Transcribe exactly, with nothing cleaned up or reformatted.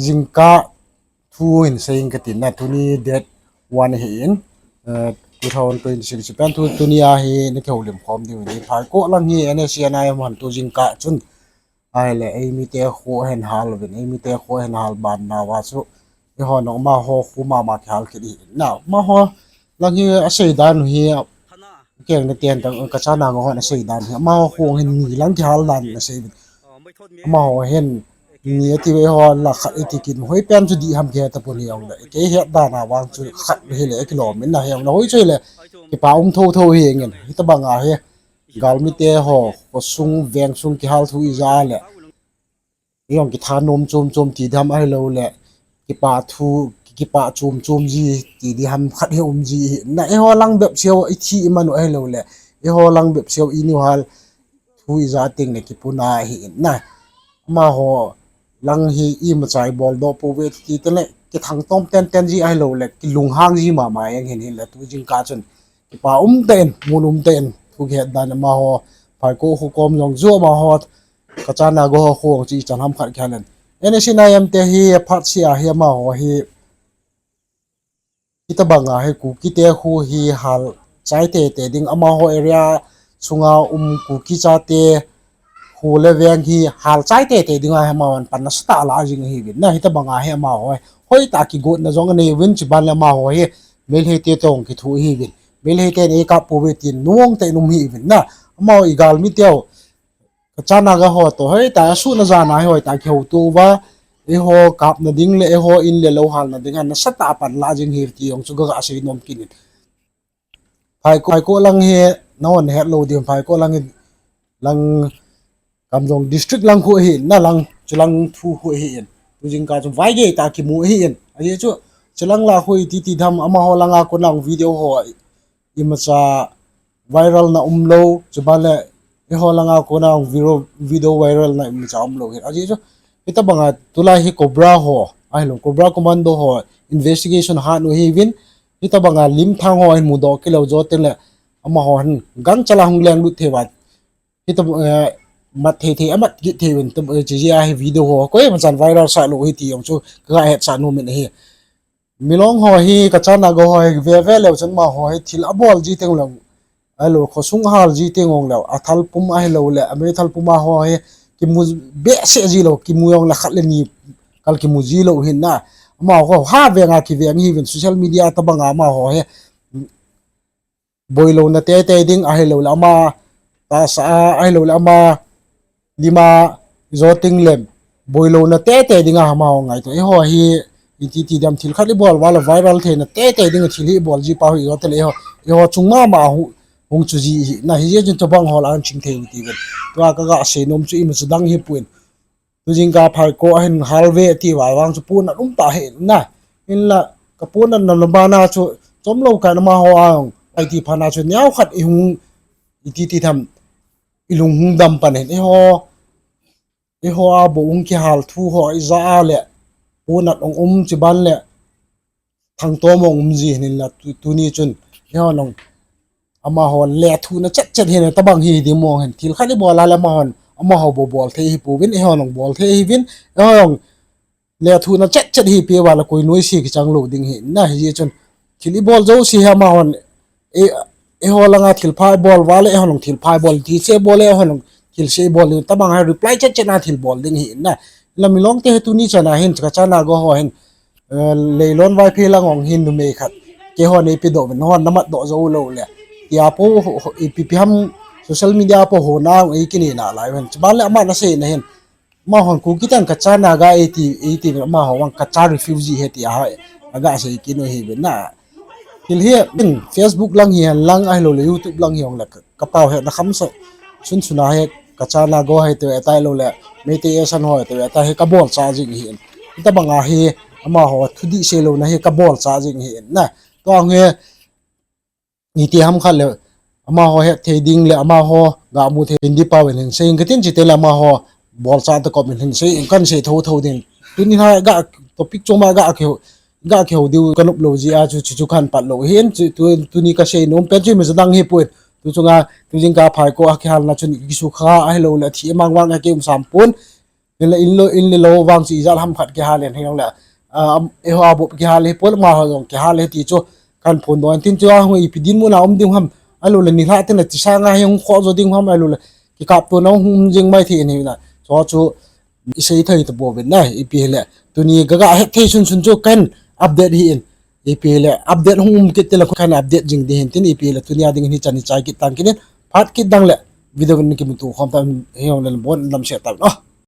Jingkah thu hin seiyin katin na, tuni date one ahin, eh, two thousand twenty-six pen thu tuni a hi nakihoulim khom diu ahi. Phaikoh lang hi N S C N I M hon tu jingkah chun ahile eimite kho ahin hal uvin, eimite kho ahin hal ban nauva chu eiho nung amaho kho mama kihal kit ahi na. Amaho lang hi asei dan u hi, keng na ten tang kachana ngo hon asei dan hi, amaho kho hin ni lang kihal dan asei uvin. Amaho hin ni ati ve, eiho la khat iti kin hoi pen chu dih ham kihe tapon hijongle, kei het dan a vang chu khat hile kilom in na hijongle hoi chu hile kipa um thotho hi ngin. Hitabang a hi galmite ho khosung vengsung kihal thu ija le, ijong kithanom chom chom ti diham ahilouleh kipah thu, kipah chom chom ji ti diham khat hi um ji ahi na. Eiho lang bep seu ithi iman u ahilouleh eiho lang bep seu iniu hal thu ija tengle kipuna ahi na. Amaho lang hi imacha ibol doh pouve ti tengle kithangtom tenten ji ahilouleh kilunghang ji mama jeng hin hinle tu jingkah chun kipa umtah in, mun umtah in thu kihet dan amaho Phaikoh kho kom jong chu amaho kachana go ho kho chu ichan ham khat kihal in. N S C N I M te hi aphat seh a hi amaho hi hitabang a hi Kukite kho hi hal chai teitei ding, amaho area sunga um Kuki chate kho le veng hi hal chai teitei ding a hi amahon pan nasatah ala jing ahiuvin na. Hitabang a hi amaho hi hoitah kigotna jong anei uvin, chuban le amaho hi Meiteite toh kithu ahiuvin, Meiteite in eikap pouve tin nuang tah in um ahiuvin na. Amaho igalmi teu kachana ga ho toh hoitah a asuhna jan a hi hoitah kihouto uva, eiho kapna ding le eiho in le lou halna ding a nasatah a pan la jing ahi ti jong chu kaga seinom kit in. Phaikoh, Phaikoh lang hi nahon hetlou ding, Phaikoh lang hi lang Kamjong district lang khu ahin na, lang chulang thu khu ahin. Tu jingkah chu vaigei tah kimu ahin. Ajeh chu chulang la khu iti ti diham amaho langa kona video ho imacha viral na umlou, chuban le eiho langa kona video, video viral na imacha umlou hin. Ajeh chu hitabanga tulai hi Cobra ho ahilou, Cobra Commando ho investigation hat u ahiuvin, hitabanga limthang ho ahin mudoh kit lou jou tengle amaho hin gangchal a hung lenglut thei uva, hita, eh, mat thei thei amat kit thei uvin, tu, eh, chujeh a hi video ho koimachan viral sah lou ahi ti jong chu kaga hetsah nom in ahi. Milong ho hi kachana go ho hi veve leu chun amaho hi thil abol ji teng leu, ahilou khosung ahal ji teng jongleu, athal pum ahilouleh ameithal pum a ho hi kimu behseh ji lou, kimu jongle khat le ni kal kimu ji lou hin na. Amaho ha venga kiveng ahiuvin, social media tabanga amaho hi boilouna teitei ding ahilouleh ama tahsa a ahilouleh ama lima jou tengle boilouna teitei dinga amaho ngaito. Eiho hi iti ti diham thil khat ibol uva le viral theina teitei dinga thil hi ibol ji pa hi jou tengle eiho, eiho chung mama hung, hung chu ji ahi na, hijeh chun chubang ho la an ching thei u ti uvin. Tua kaga seinom chu imacha dang hipon, tu jingkah Phaikoh ahin hal uve ti uva vang chu ponat umtah ahi na. Hinla kaponatna bana chu chomlou kan amaho a jong iti phat na chu neokhat ihung iti ti diham ilung hung dam pan hin, eiho, eiho a bou hung kihal thu ho ija a le ponat jong um, chuban le thangtom jong um ji hin la tu, tuni chun eiho jong amaho lethuhna chet chet hin tabang hi ding mong hin, thil khat ibol a le amahon amaho bou bol thei ahipouvin, eiho jong bol thei ahiuvin, eiho jong lethuhna chet chet hi pe uva le koi noise kichang lou ding ahi na. Hijeh chun thil ibol jouse hi amahon, e, eiho langa thilpha ibol uva le eiho jong thilpha ibol, thilse ibol le eiho jong thilse ibol ding, tabang hi reply chet chet a thil bol ding ahi na. La Milong te hi tuni chan a hin kachana go ho hin, eh, Leilon Vaiphei lang jong hin numei khat keiho neipedoh uvin, hon namatdoh jou lou le tia po ho, ho, ipi pi ham social media po ho na jong eikinei nalai uvin, chuban le ama naseina hin amahon Kuki ten kachana ga iti, iti amaho vang kacha refugee ahi tia ho aga sei kit u ahiuvin na. Thil hi in Facebook lang hihen lang ahilouleh YouTube lang hijongle ka, kapao hetna khamsa sunsun a hi kachana go hi tiu ahilouleh Meitei Esan ho tiu ahi kabolcha jing ahin. Hitabanga hi amaho thudih seilouna hi kabolcha jing ahin na. Tua hi iti ham khat le amaho hetthei ding le amaho gamu thei ding pa uvin hin sei inge katin, chutengle amaho bolcha tah kom in hin sei inge, kahin sei thotho ding. Tuni hi ga topic chom a ga kihou, ga kihou diu kanop lou jeh a chu, chu, chu kahin pat lou ahin, chu, tu, tuni kaseinom pen chu imacha dang hipon. Tu chunga tu jingkah Phaikoh a kihalna chun kisukha ahilouleh athi mang vang a kiumsam pon. Hinla in le lou vang chu ijat ham khat kihal in, hijongle, ah, eiho a bop kihal le, pol ma ho jong kihal le ti chu kahin phondoh in tin, chua hung ipi dinmun a um ding ham, ahiloule nilhah teng le tisanga hi hung khoh jo ding ham, ahiloule kikaptona hung um jing mai thei in hina. Chua chu isei thei tapouvin na, ipi hile tuni gaga het thei sunsun chu kahin update hi in. Ipi hile update hung um kit teng le kahin update jing ding hin tin, ipi hile tunia dingin hichan hi chai kit tang kit in, phat kit dang le video in kimuto khom ta, hijongle bon lam share tauvin o.